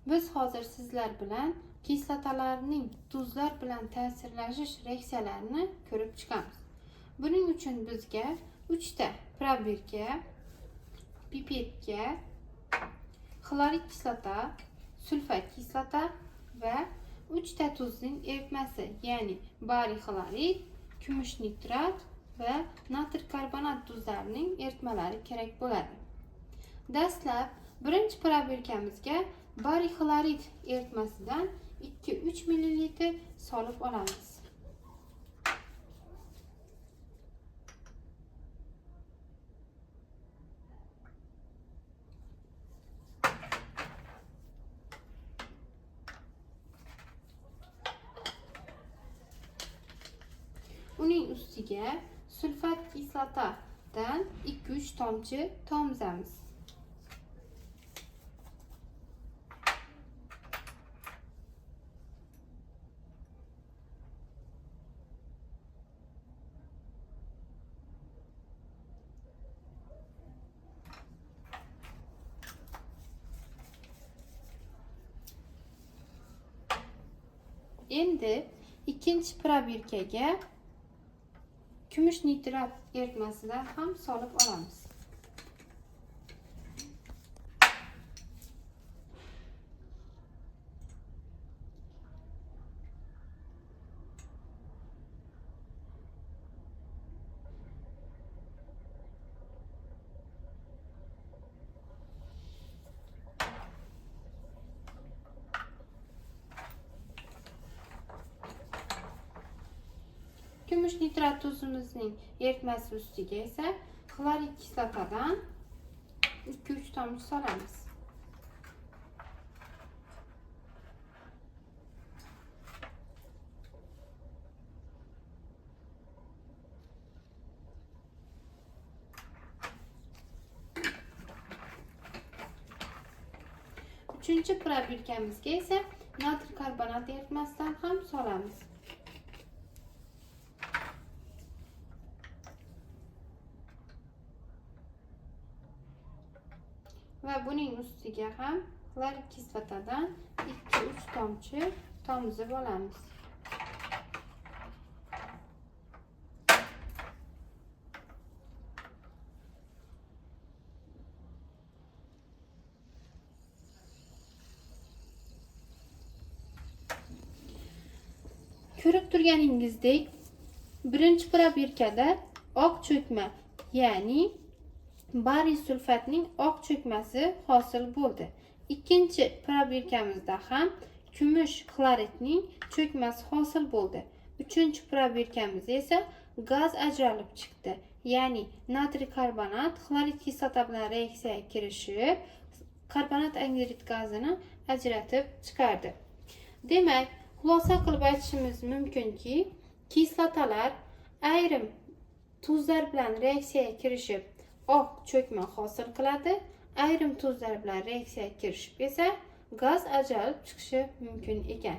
Biz hozir sizlar bilan kislotalarning tuzlar bilan ta'sirlashish reaksiyalarini ko'rib chiqamiz. Buning uchun bizga 3 ta probirka, pipetka, xlorid kislota, sulfat kislota va 3 ta tuzning eritmasi, ya'ni bariy xlorid, kumush nitrat va natriy karbonat tuzlarining eritmalari kerak bo'ladi. Dastlab birinchi probirkamizga bariy xlorid eritmasidan 2-3 ml solib olamiz. Uning ustiga sulfat kislotadan 2-3 tomchi tomizamiz. Endi ikkinchi probirkaga kumush nitrat eritmasidan ham solib olamiz. Kumush nitrat tuzimizning eritmasi ustiga esa xlorid kislotadan 2-3 tomchi solamiz. Uchinchi probirkamizga esa natriy karbonat eritmasidan ham solamiz. Va buning ustiga ham xlorid kislotadan 2-3 tomchi tomizib olamiz. Ko'rib turganingizdek, birinchi probirkada oq cho'kma, ya'ni bariy sulfatning oq cho'kmasi hosil bo'ldi. Ikkinchi probirkamizda ham kumush xloridning cho'kmasi hosil bo'ldi. Uchinchi probirkamizda esa gaz ajralib chiqdi. Ya'ni natriy karbonat xlorid kislota bilan reaksiyaga kirishib, karbonat angidrid gazini ajratib chiqardi. Demak, xulosa qilib aytishimiz mumkinki, kislotalar ayrim tuzlar bilan reaksiyaga kirishib oq cho'kma hosil qiladi, ayrim tuzlar bilan reaksiyaga kirishib esa gaz ajralib chiqishi mumkin ekan.